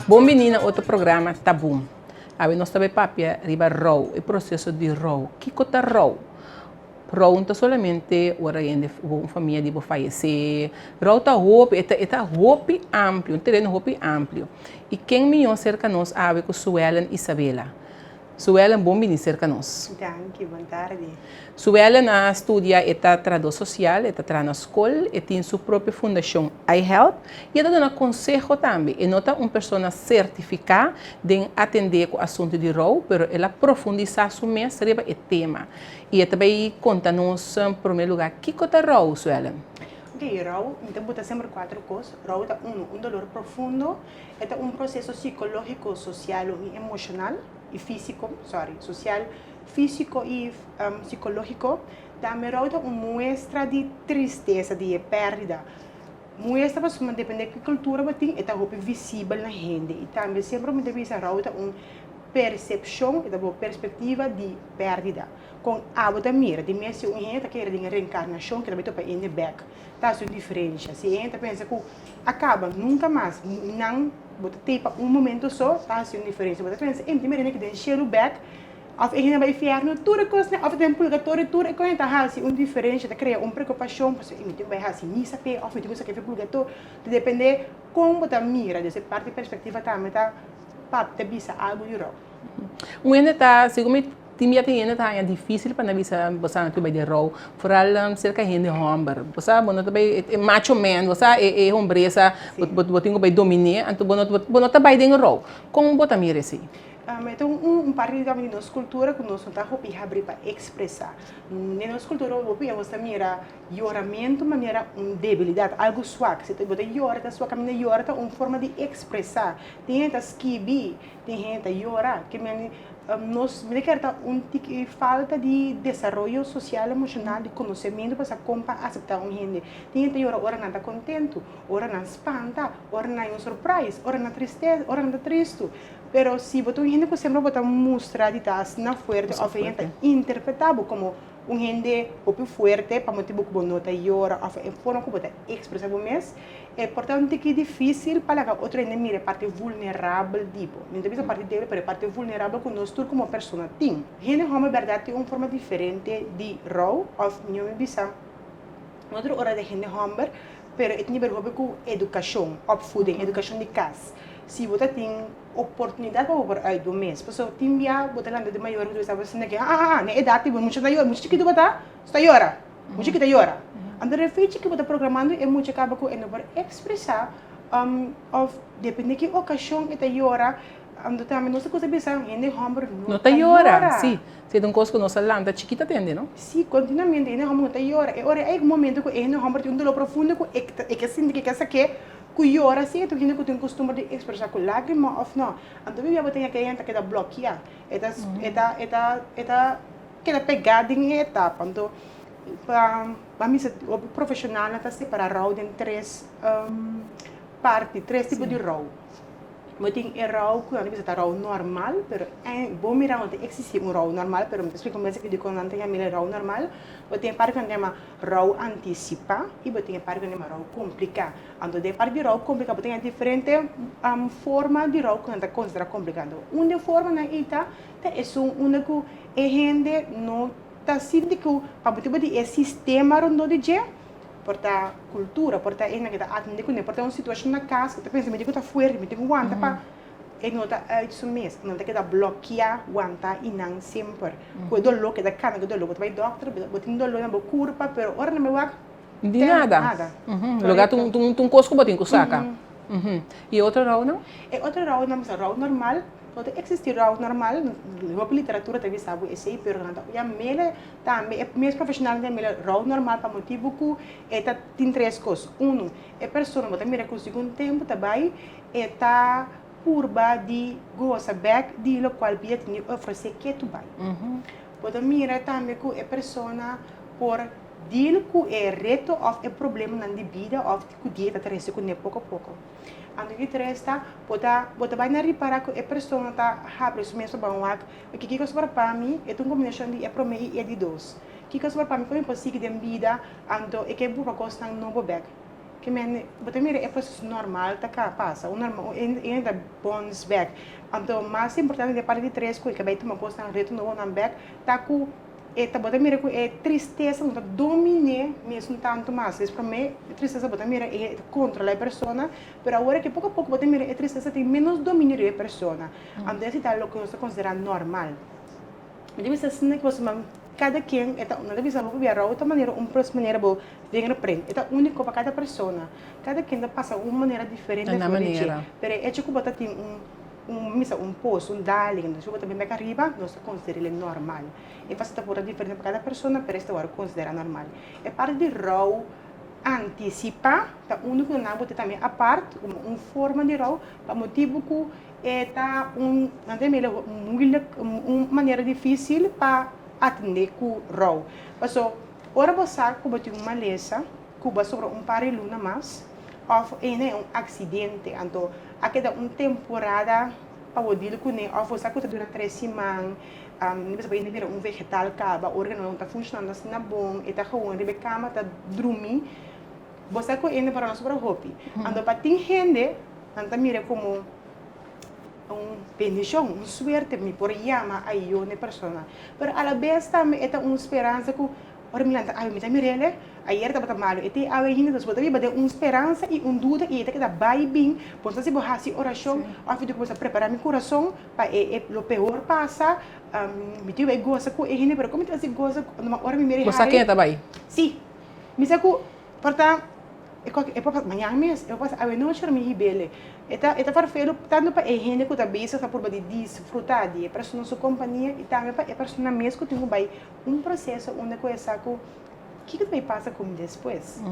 Bon bini na otro programa Taboom. Awe nos ta bay papia riba rou, e proceso di rou. Kico ta rou? Rou no ta solamente ora hende un famia di bo fayesé. Rou ta hopi, e ta e ta hopi amplio, un tereno hopi amplio. I ken mihó serka nos awe ku Suellen Isabela? Suellen, bon bini serka nos. Danki, bon tardi. Suellen a studia, e ta trahadó sosial, e ta traha na skol, e tin su propio fundashon iHelp i e ta duna konseho tambe. E no ta un persona sertifiká den atendé ku asuntu di rou, pero el a profundisá su mes riba e tema. I e ta bai konta nos en promé lugá kiko ta rou, Suellen. Ok, rou, mi ta buta semper kuater kos. Rou ta unu, un dolor profundo. E ta un proseso sikológiko, sosial i emoshonal i físiko, sorry, sosial, físiko i sikológiko. Tambe rou ta un muestra di tristesa di e pèrdida. Muestra pasobra depende ki kultura bo tin e ta hopi visibel na hende i tambe semper mi ta bisa rou ta un persepshon, e ta bo perspektiva di pèrdida. Kon abo ta mira di mes si un hende ta kere den reenkarnashon keda bai topa hende bèk ta hasi un diferensha. Si e hende ta pensa ku a kaba nunka mas nan bo ta tei pa un momento so ta hasi un diferensha. Bo ta pensa e mi ta mira hende aki den shelu bèk Of e hende bai infierno, tur e kosnan, of den purgatorio, tur e kosnan ta hasi un diferensha, ta krea un preokupashon, pasobra mi tin ku bai hasi misa p'e, of mi tin ku saka e purgatorio. Ta depende kon bo ta mira, des e parti perspektiva tambe ta papia, ta bisa algu di rou. Un hende ta, segun mi, tin bia tin hende ta haña difisil pa nan bisa bo sa nan tin bai den rou, foral serka hende hòmber. Bo sa bo no ta bai, e macho man, bo sa e hombresa, bo tin ku bai dominé, anto bo no bo no ta bai den rou. Kon bo ta mira esei? E ta un parti di nos kultura ku nos no ta hopi habrí pa ekspresá. Den nos kultura hopi nos ta mira yoramentu manera un debilidat, algu swak. Si bo ta yora ta swak, kaminda yora ta un forma di ekspresá. Tin hende ta skibi, tin hende ta yora. Ke men nos mi ta kere ta un tiki falta di desaroyo sosial, emoshonal, di konosementu pa sa kon pa aseptá un hende. Tin hende ta yora ora nan ta kontentu, ora nan spanta, ora nan hay un surprise, ora nan tristesa, ora nan ta tristu. Pero si bo ta un hende ku semper bo ta mustra di ta asina fuerte òf e hende ta interpretá bo komo un hende hopi fuerte pa motibu ku bo no ta yora òf e forma ku bo ta ekspresá bo mes, e por ta un tiki difísil pa laga otro hende mira e parti vulnerabel di bo. Mi no ta bisa parti débil, pero e parti vulnerabel ku nos tur komo persona tin. Hende hòmber bèrdat tin un forma diferente di rou òf mihó mi bisa otro ora di hende hòmber, pero e tin di ber hopi ku edukashon, opvoeding, edukashon di kas. Si bo ta tin oportunidat pa bo por uit bo mes, pasobra tin bia bo ta lanta di mayor ku ta bisa bo asina ke, ah ah, na e edat di bo mucha ta yora, mucha chikitu bo ta, su ta yora, mucha ki ta yora. Anto den fecha ku bo ta programando e mucha kaba ku e no por ekspresá òf depende ki okashon e ta yora, anto tambe nos ta kusa bisa hende hòmber no ta yora. Si, si ta un kos ku nos a lanta chikit a tende no. Si, kontinuamente hende hòmber no ta yora. E ora ei un momento ku e hende hòmber tin un dolor profundo ku e ke sinti ku e ke sak'é. Ku yora si e tur hende ku tin kustumber di ekspresá ku lágrima òf nò. Anto bibia bo ta haña ku e hende ta keda blòkiá. E ta e ta e ta e ta keda pegá den e etapa. Anto pa pa mi hopi profeshonalnan ta separá rou den tres parti, tres tipo di rou. Bo tin e rou ku nan ta bisa ta rou normal, pero bo mira no ta eksistí un rou normal, pero mi ta splika un bes aki dikon nan ta yama el rou normal. Bo tin e parti ku nan ta yama rou antisipá i bo tin e parti ku nan ta yama rou kompliká. Anto den e parti di rou kompliká bo tin e diferente forma di rou ku nan ta konsiderá kompliká. Anto un di e formanan ei ta ta esun unda ku e hende no ta sinti ku pa motibu di e sistema rondó di dje, Por ta cultura, por ta esnan cu ta atende cu ne, por ta un situacion na cas cu ta pensa mi tin cu ta fuerte, mi tin cu wanta pa e no ta uit su mes, nan ta keda blokia, wanta y nan semper cu e dolor keda cana cu e dolor, bo ta bay dokter, bo tin dolor na bo curpa pero ora nan bay wak Di nada. Nada. Loga ta un cos cu bo tin cu saca. Y e otro rounan? E otro rounan ta rou normal. No ta existi rou normal, hopi literatura ta bisa bo esey, pero nan ta ya mele Tambe e mes profeshonalnan ta mira rou normal pa motibu ku e ta tin tres kos. Unu, e persona bo ta mira ku segun tempu ta bai e ta purba di gosa bèk di lokual bida tin di ofresé ketu bai. Bo ta mira tambe ku e persona por deal ku e reto òf e problemanan di bida òf ku dia ta trese kuné poko poko. Anto di tres ta, bo ta bo ta bai na ripará ku e persona ta habri su mes pa ban wak, oke kiko sobra pa mi? E ta un kombinashon di e promé i e di dos. Kiko sobra pa mi? Kon mi por sigui den bida? Anto e ke buka kosnan nobo bèk. Ke men bo ta mira e proseso normal ta ka pasa, un normal un hende ta bons bèk. Anto mas importante den e parti di tres ku e ke bai tuma kosnan reto nobonan bèk ta ku E ta bo ta mira ku e tristesa no ta dominé mesun tantu mas. Des promé e tristesa bo ta mira e ta kontrolá e persona, pero awor aki poko a poko bo ta mira e tristesa tin ménos dominio riba e persona. Anto esei ta loke nos ta konsiderá normal. Mi ta bisa asina ku pasobra kada ken e ta no ta bisa bo pabia rou ta manera un manera bo vingerprint. E ta úniko pa kada persona. Kada ken ta pasa un manera diferente Na for di dje. manera. Pero e echo ku bo ta tin un Un misa un pos, un daling, nos bo ta bin bek ariba, nos ta konsider'é normal. E fase ta por ta diferente pa kada persona, pero es ta wòrdu konsiderá normal. E parti di rou antisipá ta unu ku nan bo ta tambe apart komo un forma di rou pa motibu ku e ta un nan ta mira moeilijk, un manera difísil pa atendé ku rou. Paso ora bo sa ku bo tin un malesa ku bo a sobra un par di luna mas, òf ene un aksidente, anto a keda un temporada pa bo dil kuné òf bo sa ku ta dura tres siman, mi bisa bo hende bira un vegetal kaba, órganonan no ta funshonando asina bon, e ta gewoon riba e kama ta drumí, bo sa ku hende por a no sobra hopi. Anto pa tin hende nan ta mira komo un bendishon, un suerte, mi por yama ayó na e persona, pero alabes tambe e ta un speransa ku Ora mi lanta awe mi ta mir'el, ayer tabata malu, e te awe ainda, dus bo ta biba den un speransa i un duda i e ta keda bai i bin, bo no sa si bo hasi orashon òf mi ta kuminsá prepará mi kurason pa e e lo peor pasa, mi tin bai gosa ku e hende, pero kon mi ta hasi gosa ku numa ora mi mira e Bo sa hari. ken e ta bai? Sí, mi sa ku por ta e kòke e por pasa mañan mes, e por pasa awe nochi ora mi hib'el, e ta e ta farfelu tantu pa e hende ku ta bezig ta purba di disfrutá di e persona su kompania i tambe pa e persona mes ku tin ku bai Un proseso unda ku e sa ku kiko ta bai pasa ku mi despues.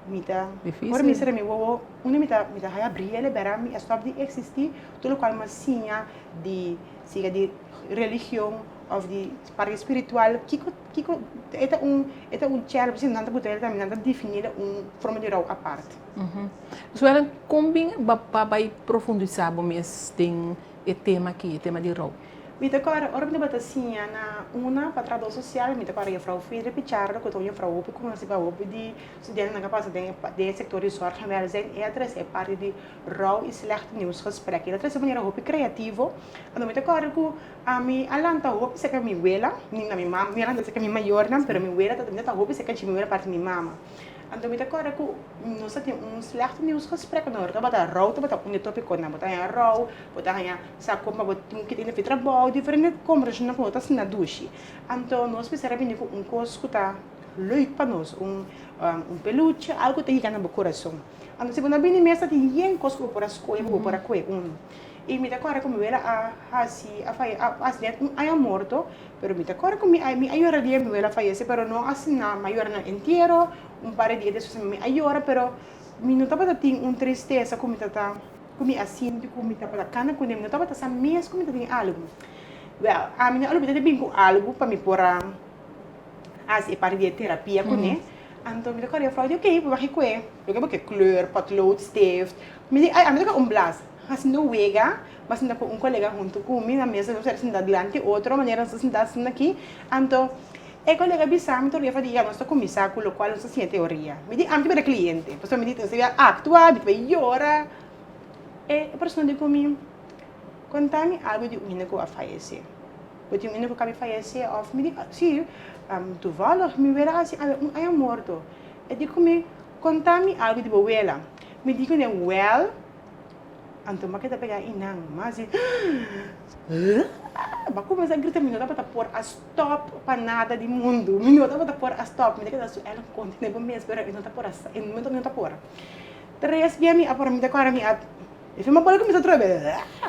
Mi ta ora mi sera mi wowo unda mi ta mi ta haya bria libera mi a stop di existi tur lokual mi a siña di siga di religion of di parti spiritual kiko kiko e ta un e ta un chèlp si nan ta buta el tambe nan ta defini un forma di rou apart. Suellen kon bin bo pa bai profundisa bo mes den e tema aki e tema di rou? Mi ta kòrda ora mi tabata siña na una pa trabou sosial, mi ta kòrda Juffrouw Frieda Pichardo ku ta un juffrouw hopi konosí pa hopi di studiantenan ku a pasa den e sektor di zorg en welzijn. E a trese e parti di rou i slecht nieuwsgesprek. El a trese manera hopi kreativo. Anto mi ta kòrda ku ami a lanta hopi serka mi wela, ni na mi mama, mi a lanta serka mi mayornan, pero mi wela mi ta hopi serka dje mi wela parti mi mama. Anto mi ta kòrda ku nos a tin un slecht nieuwsgesprek, ora tabata rou tabata un di topikonan, bo ta haña rou, bo ta haña Sa kon pa bo tin ku kita trabou, diferente kombershonnan ku no ta asina dushi. Anto nos mester a bini ku un kos ku ta leuk pa nos, un un peluche, algu ku ta yega na bo kurason. Anto si bo no bini mes ta tin yen kos ku bo por a skohe ku bo por a kohe unu. I mi ta kòrda ku mi wela a hasi a faye a hasi net un aña morto, pero mi ta kòrda ku mi a mi a yora dia mi wela a fayese pero no asina, mi a yora na entiero, un par di dia despues mi a yora pero mi no tabata tin un tristesa ku mi ta ta. Ku mi a sinti ku mi tabata kana kuné, mi no tabata sa mes ku mi ta tin algu. Wèl, ami no a lubida di bin ku algu pa mi por a hasi e parti di e terapia kuné. Anto mi ta kòrda e frou di, oké, bo wak e kue. Loke bo ke kleur, potlood, stift. Mi di, ai, ami ta kue un blas. Hasiendo wega, mi a sinta ku un kolega huntu ku mi na mesa, nos a sinta dilanti otro, manera nos ta sinta asina aki. Anto e kolega bisa mi tur dia for di, ya, nos ta kuminsá ku lokual nos ta siña teoria. Mi di, ami ta bira kliente, pasobra mi di, nos ta bira aktua, mi ta bai yora. E persona di ku mi, Konta mi algu di un hende ku a fayesé. Bo tin un hende ku kabi fayesé òf? Mi di, Sí, toevallig mi wela hasi awe un aña morto. E di ku mi, Konta mi algu di bo wela. Mi di kuné, Wèl, anto mi a keda pegá einan. Mi a hasi, Mi a kuminsá grita, mi no tabata por a stòp pa nada di mundu. Mi no tabata por a stòp. Mi ta keda su Ellen kontené bo mes, pero e no ta por a, e no ta por. Tres bia mi a por mi ta kòrda mi a e firma por a kuminsá trobe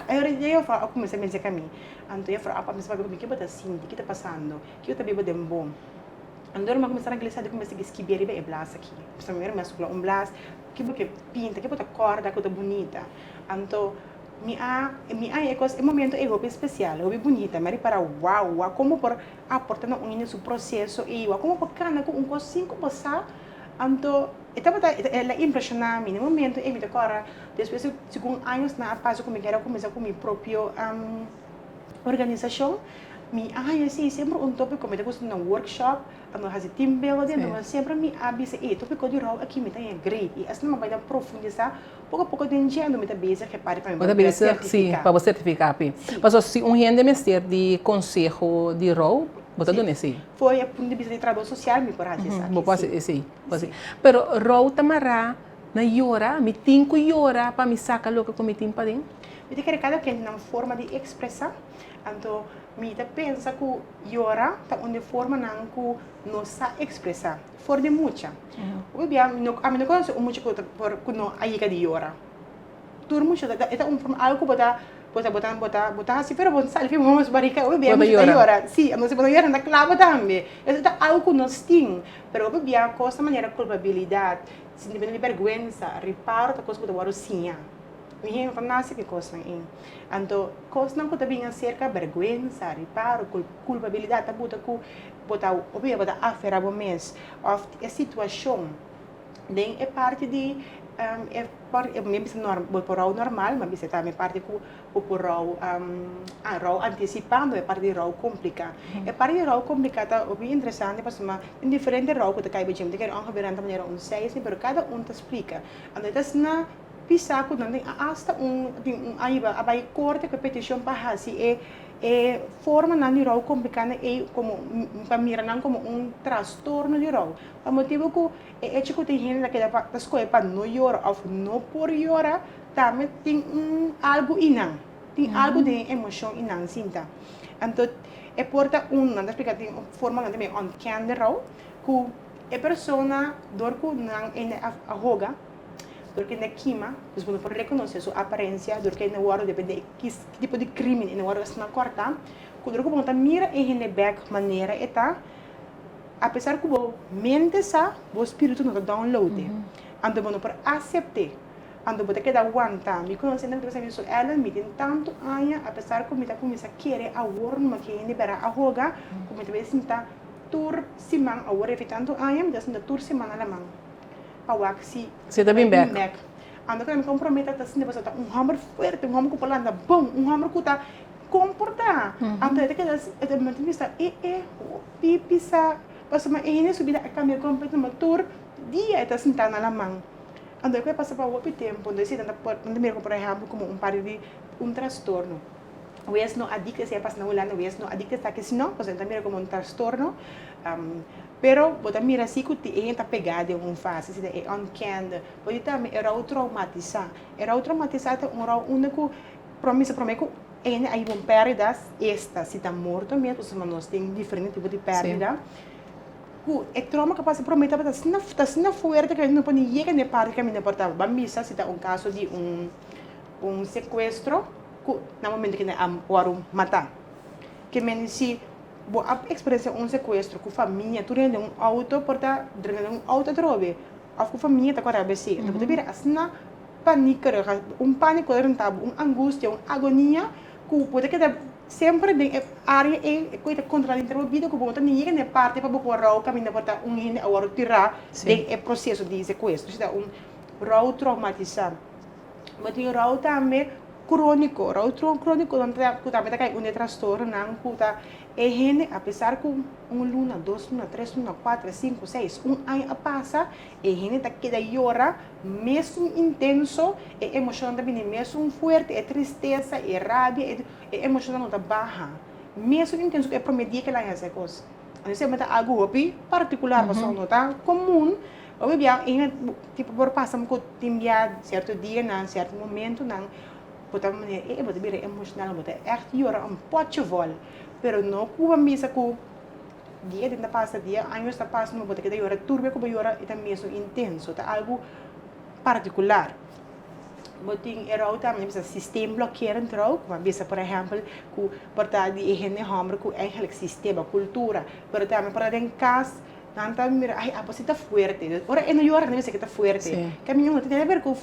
e ora e juffrouw a kuminsá mense ka mi anto e juffrouw a kuminsá papia ku mi ke bo ta sinti ke ta pasando kiko ta biba den bo anto mi a kuminsá trankilisá di kuminsá sigui skibi riba e blas aki pasobra mi a supla un blas ke bo ke pinta ke bo ta kòrda ku ta bunita anto. Mi a mi a e kos e momento ei hopi spesial, hopi bunita. Mi a ripara wow, wak komo por aporta na un hende su proseso ei, wak komo por kana ku un kos sin ku bo sa. Anto e tabata el a impreshoná mi. Na e momento ei mi ta kòrda despues di segun añosnan a pasa ku mi kere a kuminsá ku mi propio organisashon, mi a haña esei semper un tópiko. Mi ta gusta na workshop, anto hasi team building, anto semper mi a bisa ei e tópiko di rou aki mi ta haña great. I asina mi a bai ta profundisá Poko poko den dje ando mi ta bezig e parti pa mi Bo ta por bezig, si, sertifiká. pa bo sertifiká pi. Si. Pasobra si un hende mester di konseho di rou, bo ta Si. duna esei. For e punto di bista di trabou sosial mi por hasi esaki, Bo por si. hasi esei, bo Si. hasi. Pero rou ta mará na yora, mi tin ku yora pa mi saka loke ku mi tin paden. Mi ta kere kada ken tin nan forma di ekspresá, anto mi ta pensa ku yora ta un di e formanan ku nos sa ekspresá. For di mucha. Hopi bia mi no ami no konosé un mucha ku ta por ku no a yega di yora. Tur mucha ta e ta un forma algu ku bo ta bo ta bo ta bo ta bo ta hasi pero bo no sali for bo barika hopi bia e mucha ta yora. Si anto si bo no yora nan ta klaba tambe. Esei ta algu ku nos tin pero hopi bia kos ta manera kulpabilidat, sintimentu di bèrgwensa, riparo ta kos ku ta wòrdu siña. Mi hende no ta nase ku e kosnan ei. Anto kosnan ku ta bin aserka bèrgwensa, riparo, kulpabilidat ta buta ku bo ta obi bo ta aferá bo mes òf e situashon den e parti di e parti mi a bisa bo por rou normal mi a bisa tambe e parti ku bo por rou rou antisipá anto e parti di rou kompliká. E parti di rou kompliká ta hopi interesante pasobra tin diferente rou ku ta kai bo dje mi ta kere ongeveer nan ta manera un seis pero kada un ta splika anto e ta asina pisá ku nan tin asta un tin un a hiba a bai korte ku e petishon pa hasi e E formanan di rou kompliká na ei komo pa mira nan komo un trastorno di rou. Pa motibu ku e echo ku tin hende ta keda pa ta skohe pa no yora òf no por yora tambe tin un algu einan. Tin algu den e emoshon einan sinta. Anto e por ta un, nan ta splika tin un forma nan ta mira ontkende rou ku e persona dor ku nan a hoga. Dor ku e na kima, dus bo no por rekonosé su aparensia, dor ku e na wòrdu depende di ki tipo di krimen e na wòrdu asina kòrtá, ku dor ku bo no ta mira e hende bèk manera e ta, apesar ku bo mente sa, bo spiritu no ta download e. Anto bo no por asept'é. Anto bo ta keda wantá. Mi konosé hende ku ta bisa mi, So Ellen, mi tin tantu aña, apesar ku mi ta kuminsá kere awor numa ku e hende bèra a hoga, ku mi ta bai sinta tur siman, awor refi tantu aña, mi ta sinta tur siman na laman. pa wak si Si ta bin bek. Anto ku mi kompromete ta sinti pasobra ta un hòmber fuerte, un hòmber ku por lanta bon, un hòmber ku ta komportá. Anto e ta keda e ta mi ta bisa e e hopi pisa pasobra e hende su bida a kambia kompletamente tur dia e ta sintá na laman. Anto e ku a pasa pa hopi tempu anto esei nan ta por nan ta mira por ehèmpel komo un parti di un trastorno. Wes no adikto esei a pasa na Hulanda wes no adikto esaki si no pasobra nan ta mira komo un trastorno. Pero bo ta mira si ku tin e ta pegá den un fase, si ta e onkende. Por di tambe e rou troumatisá. E rou troumatisá ta un rou unda ku promisa promé ku hende a hiba un pèrdida, esta si ta morto mes, pasobra nos tin diferente tipo di pèrdida, ku e trouma ku a pasa promé tabata asina ta asina fuerte ku hende no por ni yega na e parti kaminda por ta. Ban bisa si ta un kaso di un un sekuestro ku na momento ku hende a wòrdu matá. Ke mende si Bo a eksperensiá un sekuestro ku famia tur hende den un outo por ta drenta den un outo atrobe òf ku famia ta kore abc. Enton bo ta bira asina paníkerig, un pániko ta renta bo, un angustia, un agonia ku bo ta keda semper den e área ei ku e ta kontrolá denter bo bida ku bo no ta ni yega na e parti pa bo por rou kaminda por ta un hende a wòrdu tirá den e proseso di sekuestro. Esei ta un rou troumatisá. Bo tin rou tambe króniko. Rou króniko nan ta ku tambe ta kai un di e trastornonan ku ta e hende apesar ku un luna, dos luna, tres luna, kuater, sinku, seis, un aña a pasa e hende ta keda yora mesun intenso, e emoshonnan ta bini mesun fuerte, e tristesa, e rabia, e emoshonnan no ta baha. Mesun intenso ku e promé dia ku el a hasi e kos. Esei ta algu hopi partikular pasobra no ta komun. Hopi bia tipo por pasa ku tin bia sierto dianan, sierto momentunan bo ta manera e bo ta bira emoshonal, bo ta ègt yora un pòchi vòl. Pero no ku bo a misa ku dia den ta pasa, dia años ta pasa bo ta keda yora tur bia ku bo yora e ta mesun intenso, ta algu partikular. Bo tin e rou tambe bisa systeemblokkerend rou, ku bo a bisa por ehèmpel ku por ta di e hende hòmber ku eigenlijk sistema, kultura, pero tambe por ta den kas. Nan ta mira, ay, abo si ta fuerte. Ora e no yora, nan bisa ke ta fuerte. Kaminda no tin nada ber ku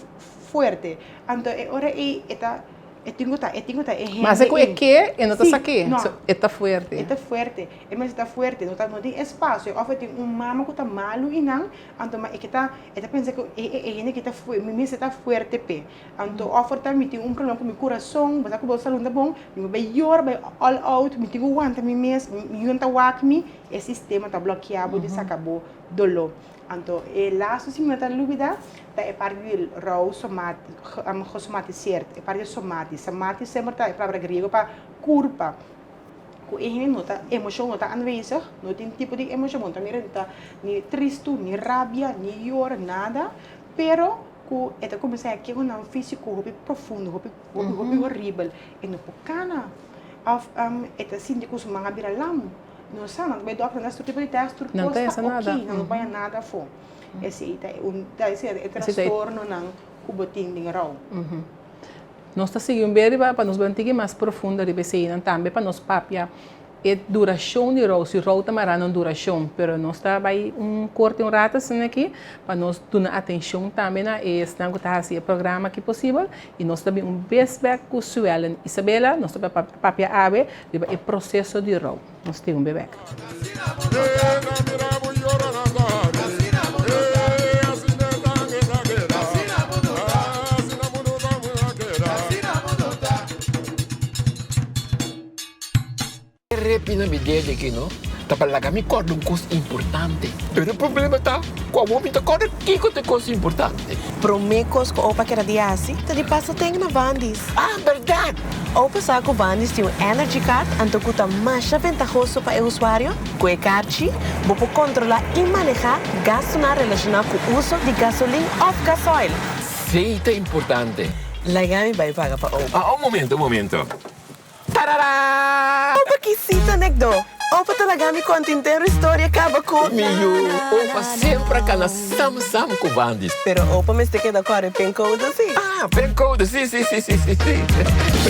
fuerte. Anto e ora ei e ta, E tin ku ta, e tin ku ta e hende. Mas e ku e ke, e no ta sa ke. No. E ta fuerte. E ta fuerte. E mester ta fuerte. No ta, no tin espasio. Òf e tin un mama ku ta malu i nan, anto ma e ke ta, e ta pensa ku e e hende ki ta fu, mi mester ta fuerte p'e. Anto òf por ta mi tin un problema ku mi kurason, bo sa ku bo salud no ta bon, mi por bai yora, bai all out, mi tin ku wanta mi mes, mi yu no ta wak mi, e sistema ta blòkiá bo di saka bo doló. Anto e laatste si mi no ta lubida ta e parti di rou gesomatiseerd, e parti somatis. Somatis semper ta e palabra griego pa kurpa. Ku e hende no ta, emoshon no ta aanwezig, no tin tipo di emoshon, bo no ta mira no ta ni tristu, ni rabia, ni yora, nada, pero ku e ta kuminsá e kehonan físiko hopi profundo, hopi hopi hopi horibel, e no por kana òf e ta sinti ku su man a bira lam. No sa, nan ta bai dokter, nan ta tur tipo di test, tur Nan kos ta ta hesa nada. ok, nan no baña nada afó. Esei ta un, ta esei ta e Esei ta e- trastornonan ku bo tin den rou. Nos ta sigui un bes riba pa nos bai un tiki mas profundo riba eseinan tambe pa nos papia e durashon di rou, si rou ta mará na un durashon, pero nos ta bai un korte un rato asina aki pa nos duna atenshon tambe na e esnan ku ta hasi e programa aki posibel i nos ta bin un bes bèk ku Suellen Isabella, nos ta bai papia awe Riba e proseso di rou. Nos tin un bebek. E repi na mi dede aki no ta pa laga mi kòrda un kos importante. Pero e problema ta ku awor mi ta kòrda kiko ta e kos importante. Promé kos ku opa keda di hasi ta di pasa ten na Vandy's. Ah, bèrdat! Opa sa ku Vandy's tin un Energy Card anto ku ta masha ventahoso pa e usuario. Ku e karchi, bo por kontrolá i manehá gastunan relashoná ku uso di gasolin òf gasoil. Sí, ta importante. Laga mi bai paga pa opa. Ah, un momento, un momento. Tarara! Opa kisita nekdo! Opa ta laga mi konta intero historia kaba ku. Mi yu, opa semper a kana sam sam ku Vandy's. Pero opa mester keda kòrda e pincode si. Ah, pincode, si, si, si, si, si, si.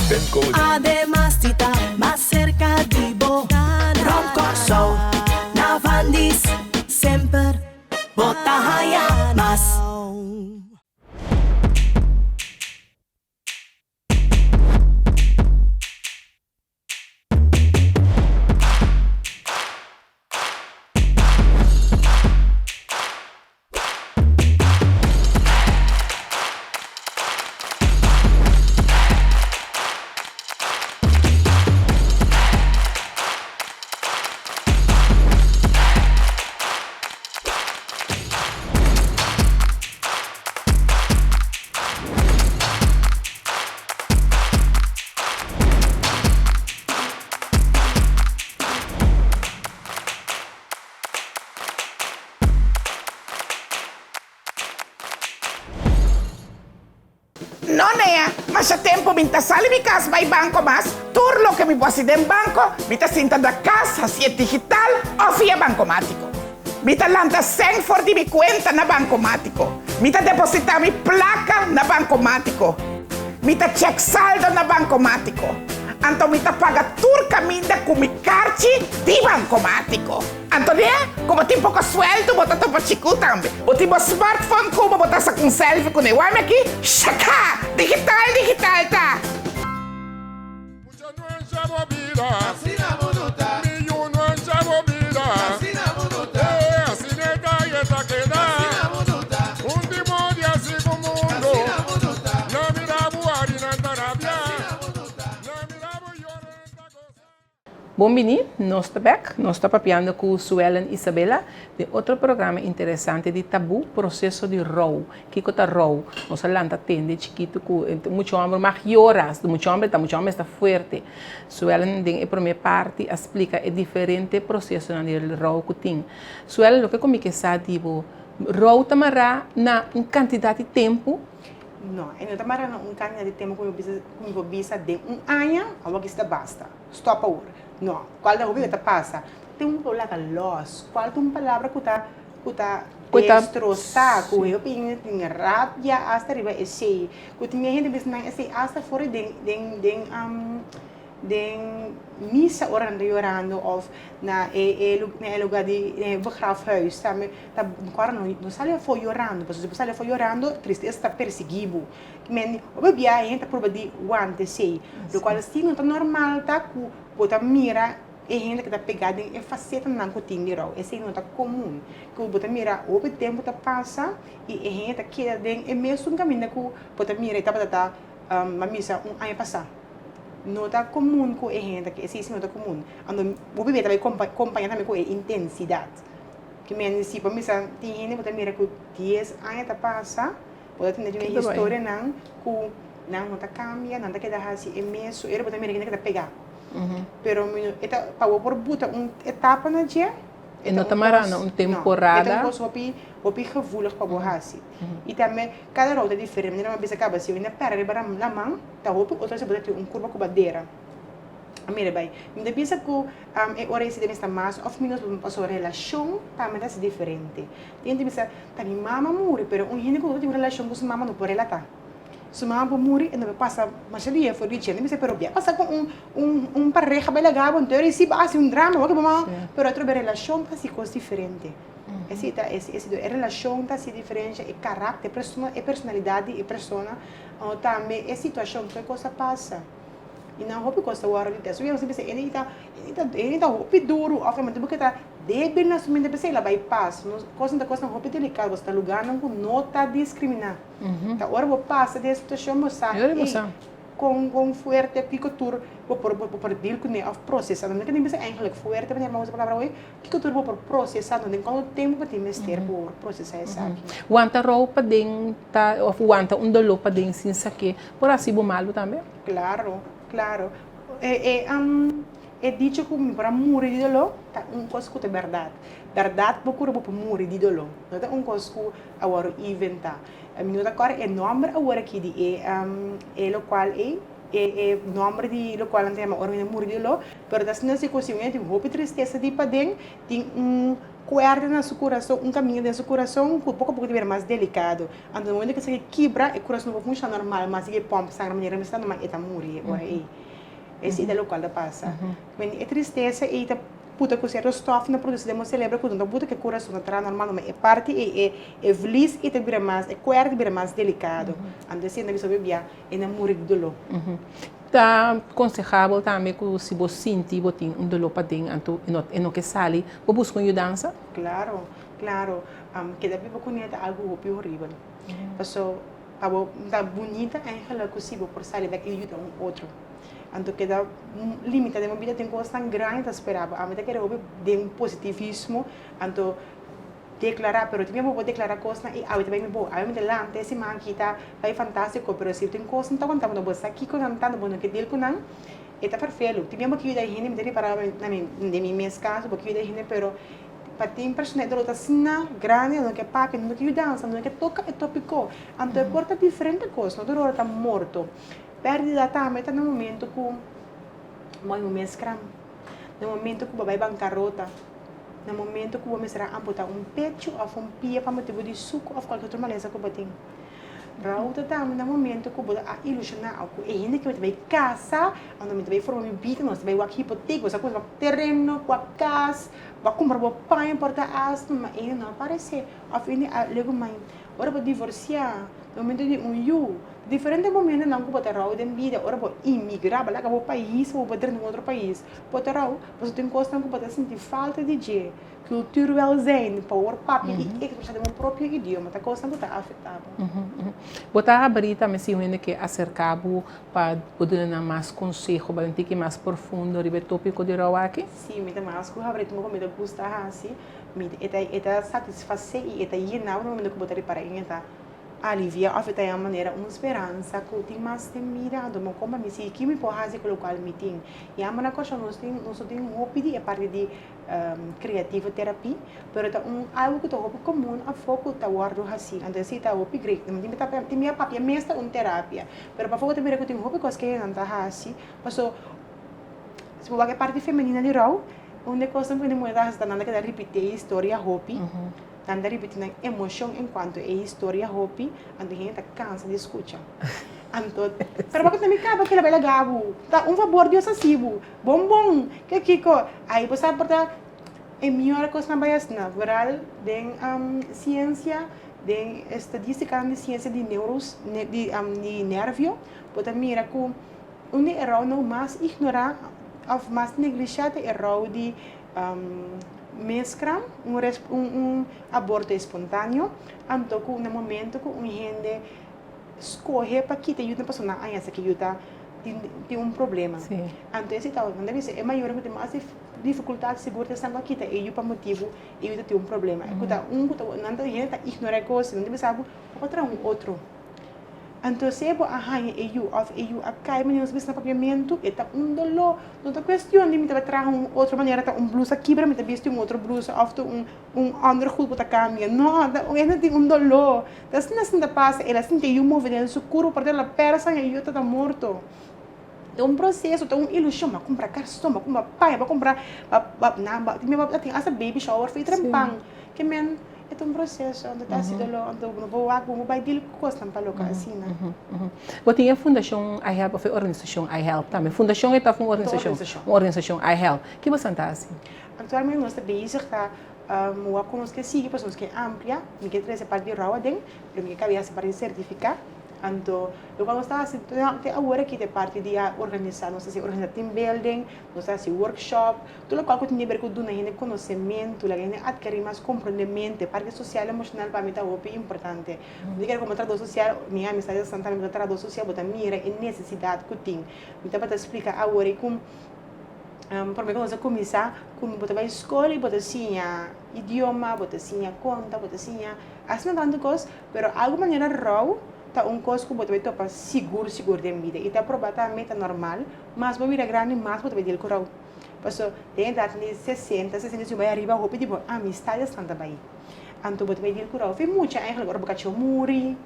Pincode. Ademas di ta mas serka di bo, Ròm Kòrsou na Vandy's semper bo ta haña mas. No Nea, masha tempo mi ta sali mi cas bay banco mas, tur loke mi bo haci den banco mi ta sinta na cas haci'e digital of via bancomatico. Mi ta lanta sèn for di mi kuenta na bankomátiko. Mi ta depositá mi plaka na bankomátiko. Mi ta chèk saldo na bankomátiko. Anto mi ta paga tur kaminda ku mi karchi di bankomátiko. Anto de, ku bo tin poko suèldu bo ta topa chikú tambe. Bo tin bo smartphone ku bo, bo ta saka un selfie kuné. Wak mi aki? Shaka! Digital, digital ta! Bon bini, nos ta bek. Nos ta papiando ku Suellen Isabella den otro programa interesante di Tabú, Proseso di Rou. Kiko ta rou? Nos a lanta tende chikitu ku mucha homber mag yora, mucha homber ta mucha homber esta fuerte. Suellen den e prome parti a splika e diferente prosesonan di rou ku tin. Suellen loke ku mi ke sa di bo, rou ta mará na un kantidat di tempu? No, e no ta mará na un kantidat di tempu ku mi bisa ku mi por bisa den un aña awor kis ta basta, stòp awor. No, kual ta hopi ku ta pasa? Tin un por laga lòs, kual ta un palabra ku ta ku ta destrosá, ku hopi hende tin rabia asta riba esei, ku tin hende bisa nan esei asta for di den den den. Den misa ora nan ta yorando of na e e na e lugar di e begrafhuis tambe ta ora no no sali afo yorando pasobra si bo sali afo yorando tristesa ta persegui bo men hopi bia e hende ta prueba di wanta esey locual si no ta normal ta cu bo ta mira e hende cu ta pega den e facetanan cu tin di rou esey no ta comun cu bo ta mira hopi tempo ta pasa y e hende ta keda den e mesun caminda cu bo ta mira e tabata ta a misa un aña pasa. No ta komun ku e hende ta ke esei si no ta komun. Anto bo bibia ta bai kompañá tambe ku e intensidat. Ki men si bo misa tin hende ku ta mira ku dies aña ta pasa, bo ta tende e historianan ku nan no ta kambia, nan ta keda hasi e mesun, ora bo ta mira hende ku ta pegá. Pero mi no, e ta pa bo por buta un etapa na dje, E no ta mará na un temporada. No, e ta un kos hopi, hopi gevoelig pa bo hasi. I tambe kada rou ta diferente. Manera mi a bisa kaba, si bo hende pèrdè riba laman, ta hopi otro si bo ta tin un kurpa ku bandera. A mira bai. Mi ta bisa ku e ora ei si ta mester mas òf ménos pasobra relashon tambe ta hasi diferente. Tin hende ta bisa, ta mi mama muri, pero un hende ku no tin un relashon ku su mama no por relatá. Su mama por muri e no por pasa masha dia for di dje. Mi bisa pero bia pasa ku un un un pareha bai laga bo anto risiba a hasi un drama wak bo mama pero atrobe relashon ta hasi kos diferente. Esei ta e e relashon ta hasi diferensha e karakter e personalidat di e persona o tambe e situashon ku e kos a pasa. I nan hopi kos ta wòrdu di tèst. Nos ta bisa e ta e ta hopi duru òf e ta ta débil na su mente p'esei el a bai pas. Nos kosnan ta kosnan hopi delikado pasobra ta lugánan ku no ta diskriminá. Ta ora bo pasa den e situashon bo sa ey kon kon fuerte kiko tur bo por bo por deal kuné òf prosesá. No ke bisa eigenlijk fuerte manera mi a usa e palabra awe, kiko tur bo por prosesá den kuantu tempu bo tin mester por prosesá esaki. Wanta rou paden ta òf wanta un doló paden sin sa ke por hasi bo malu tambe? Claro, claro. E e e dicho ku mi por a muri di doló ta un kos ku ta bèrdat. Bèrdat bo kura bo por muri di doló. No ta un kos ku a wòrdu inventá. Mi no ta kòrda e nòmber awor aki di e e lokual ei, e e nòmber di lokual nan ta yama ora mi ta muri di doló, pero ta asina si ku si un hende tin hopi tristesa di paden, tin un kuerda na su kurason, un kaminda den su kurason ku poko a poko ta bira mas delikado. Anto na momento ku esaki kibra, e kurason no por funshoná normal mas, sigui pòmp sanger manera mester normal, e ta muri e ora ei. Esei ta lokual ta pasa. E tristesa ei ta puta ku sierto stof na produsi den bo selebro ku no ta buta ku e kurason ta traha normal ma e parti ei e e vlies ei ta bira mas e kuerda ta bira mas delikado anto esei nan bisa bia e nan muri di doló. Ta konsehabel tambe ku si bo sinti bo tin un doló paden anto e no e no ke sali bo buska un yudansa? Klaro klaro keda biba kuné ta algu hopi horibel paso pa bo ta bunita eigenlijk ku si bo por sali bek i yuda un otro. Anto keda limita den bo bida tin kosnan grandi ta spera bo. Ami ta kere hopi den positivismo, anto deklara, pero tin bo por deklara kosnan i awe ta bai mi bo, awe mi ta lanta e siman aki ta bai fantastiko, pero si tin kosnan ta konta bo no bo sa kiko nan ta, bo no ke deal ku nan, e ta ferfelu. Tin bo ke yuda hende, mi ta ripara na mi den mi mes kaso, bo ke yuda hende pero pa tin persona e dolor ta asina grandi, no ke papia, no ke yudansa, no ke toka e topiko. Anto e por ta diferente kos, no tur ora ta morto. Pèrdida tambe ta na momento ku bo a mes kram, na momento ku bo bai bankarota, na momento ku bo mester a amputá un pechu òf un pia pa motibu di suku òf kualke otro malesa ku bo tin. Routa tambe na momento ku bo a ilushoná òf ku e hende ku mi ta bai kasa, anto mi ta bai forma mi bida, nos ta bai wak hipotek, bo sa kuminsá wak tereno, wak kas, bo a kumpra bo paña por ta asta, ma e hende no a paresé òf e hende a legu mai. Ora bo divorsiá, na momento di un yu, Diferente momentonan ku bo ta rou den bida ora bo imigrá, bo laga bo pais pa bo drenta un otro pais, bo ta rou pasobra tin kosnan ku bo ta sinti falta di dje, cultuurwelzijn, pa wor papia i ekspresá den bo propio idioma, ta kosnan ku ta afektá bo. Bo ta habrí tambe si un hende ke aserká bo pa bo duna nan mas konseho, bai un tiki mas profundo riba e tópiko di rou aki? Sí, mi ta mas ku habrí, tin ku mi ta gusta hasi, mi e ta e ta satisfasé i e ta yena bo na momento ku bo ta ripará i e ta Alivia of e ta yan manera un speransa ku tin mas den bida anto bo kompa mi si ki mi por hasi ku lokual mi tin. Yama na Kòrsou nos tin nos no tin hopi di e parti di creativo therapie pero ta un algu ku ta hopi komun afó ku ta wòrdu hasi anto esei ta hopi great tin ta tin bia papia mes ta un terapia pero pafó bo ta mira ku tin hopi kos ke nan ta hasi paso si bo wak e parti femenina di rou un di e kosnan ku hende muhé ta hasi ta nan ta keda ripití e historia hopi. Nan ta ripití nan emoshon enkuanto e historia hopi, anto hende ta kansa di skucha. Anto, pero bo ta mi kaba kila bai laga bo. Ta un fabor Dios hasi bo. Bon bon, ke kiko? Ai bo sa por ta e mihor kosnan bai asina, vooral den siensia, den estadistikanan di siensia di neuros, di di nervio, bo ta mira ku un di e rounan mas ignorá òf mas neglishá ta e rou di meskram, un un aborto espontáneo, anto ku na momento ku un hende skohe pa kita yuda pasobra nan a haña esaki yuda tin un problema. Anto esei ta nan ta bisa e mayornan ku tin mas difikultat sigur ta esnan ku a kita e yu pa motibu e yu ta tin un problema. Ku ta un ku ta nan ta hende ta ignorá e kos, nan ta bisa bo bo por traha un otro. Anto si bo a haña e yu òf e yu a kai manera nos bisa na papiamentu e ta un doló. No ta kuestion di mi ta traha un otro manera ta un blusa kibra mi ta bisti un otro blusa òf ta un un ondergoed bo ta kambia. No, ta un hende tin un doló. Ta asina asina ta pasa, el a sinti e yu move den su kurpo, por el a pèrdè sanger, e yu ta ta morto. Ta un proseso, ta un ilushon, bo a kumpra karson, bo a kumpra paña, bo a kumpra, nan bo a tin asta baby shower for e trempan. Ke men, e ta un proseso, anto ta hasi doló, anto bo no por wak, bo no por bai deal ku kosnan pa loke asina. Bo tin e fundashon I Help òf e organisashon I Help tambe? Fundashon e ta òf un organisashon? Un organisashon I Help. Ki boso ta hasi? Aktualmente nos ta bezig ta Wak ku nos ke sigui pasobra nos ke amplia, mi ke trese parti di rou aden, pero mi ke kabia hasi parti di sertifiká. Anto lokual nos ta hasi te awor aki ta e parti di a organisá, nos ta hasi organisá team building, nos ta hasi workshop, tur lokual ku tin di ber ku duna hende konosementu, laga hende atkerí mas komprondementu. E parti sosial emoshonal pa mi ta hopi importante. Mi ta kere komo trahadó sosial, mi amistades esnan tambe ku ta trahadó sosial, bo ta mira e nesesidat ku tin. Mi tabata splika awor ku. Promé ku nos a kuminsá, ku bo ta bai skol i bo ta siña idioma, bo ta siña konta, bo ta siña asina tantu kos, pero algu manera rou ta un kos ku bo ta bai topa sigur sigur den bida i ta proba tambe ta normal, mas bo bira grandi mas bo ta bai deal ku rou. Paso den edat di sesenta, 65 bai ariba hopi di bo amistadesnan ta bai, anto bo ta bai deal ku rou. Fin mucha eigenlijk ora bo kachó muri.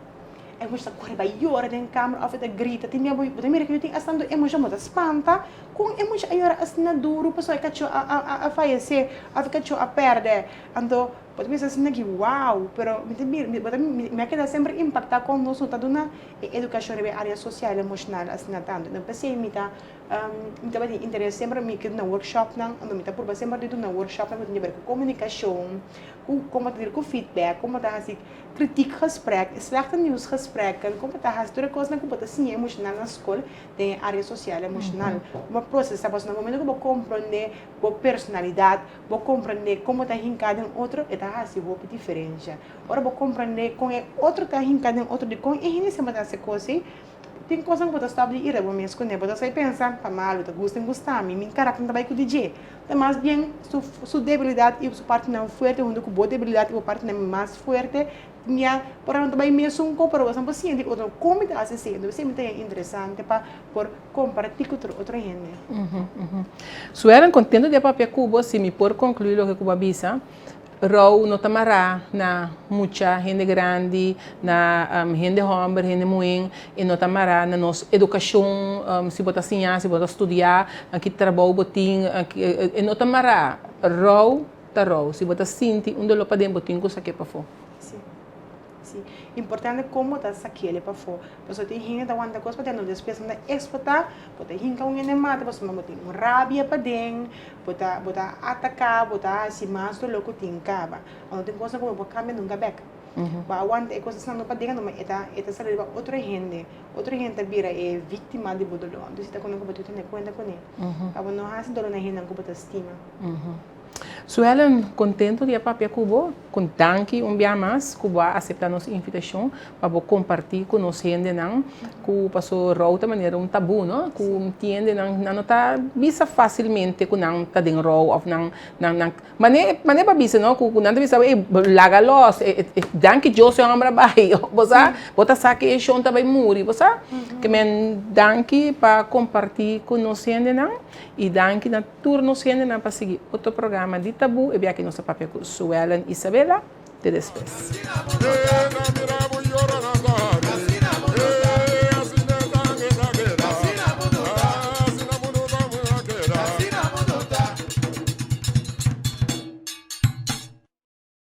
E mucha ta kore bai yora den kamer òf e ta grita. Tin bia bo ta mira ku yu tin astantu emoshon, bo ta spanta kon e mucha a yora asina duru pasobra e kachó a fayesé òf e kachó a pèrdè. Anto bo ta bisa asina ki wou, pero mi ta mira bo ta mi a keda semper impaktá kon nos no ta duna e edukashon riba e área sosial emoshonal asina tantu. Enton p'esei mi ta mi tabatin interes semper mi ke duna workshopnan, anto mi ta purba semper di duna workshopnan ku tin di ber ku komunikashon, ku kon bo ta dil ku feedback, kon bo ta hasi Kritiekgesprek, slechte nieuwsgesprekken, kon bo ta hasi tur e kosnan ku bo ta siña emoshonal na skol den e área sosial emoshonal. Kon bo prosesá pasobra na momento ku bo komprondé bo personalidat, bo komprondé kon bo ta hinká den otro, e ta hasi hopi diferensha. Ora bo komprondé kon e otro ta hinká den otro, dikon e hende semper ta hasi kos ei, tin kosnan ku bo ta stòp di ira bo mes kuné. Bo ta sa pensa, ta malu, ta gusta gusta mi, mi karakter no ta bai ku di dje. Ta mas bien su su debilidad y su partinan fuerte hunto cu bo debilidad y bo partinan mas fuerte ya por a no ta bay mesun con pero boso por siña di otro con mi ta haci esey entonces esey mi ta interesante pa por comparti cu tur otro hende. Suelen contento di a papia cu bo si mi por conclui loke cu bo a bisa. Rou no ta mará na mucha hende grandi, na hende hòmber, hende muhé, e no ta mará na nos edukashon, si bo ta siña, si bo ta studiá, ki trabou bo tin, e no ta mará. Rou ta rou. Si bo ta sinti un doló paden, bo tin ku sak'é pafó. Sí. Sí. Importante kon bo ta sak'é pafó. Pasobra tin hende ta wanta kos paden, despues nan ta eksplotá, bo ta hinka un hende mata pasobra bo tin un rabia paden. Bo ta bo ta ataká, bo ta hasi mas doló ku tin kaba. Anto tin kosnan ku bo por kambia nunka bèk. Bo a wanta e kosnan no paden anto e ta e ta sali riba otro hende. Otro hende ta bira e víktima di bo doló. Anto si ta kono ku bo tin ku tene kuenta kuné. Pa bo no hasi doló na hendenan ku bo ta stima. Suellen, contento di a papia cu bo. Con danki un bia mas cu bo a acepta nos invitacion pa bo comparti cu nos hendenan cu paso rou ta manera un tabu, no? Cu tin hendenan nan no ta bisa facilmente cu nan ta den rou of nan nan nan mane mane pa bisa no cu nan ta bisa ey laga los danki Dios e homber a bay bo sa bo ta sa cu e shon ta bay muri bo sa ke men danki pa comparti cu nos hendenan y danki na Tur nos hendenan pa sigui otro programa di Tabú, e biaha ki nos ta papia ku Suellen Isabella. Te despues.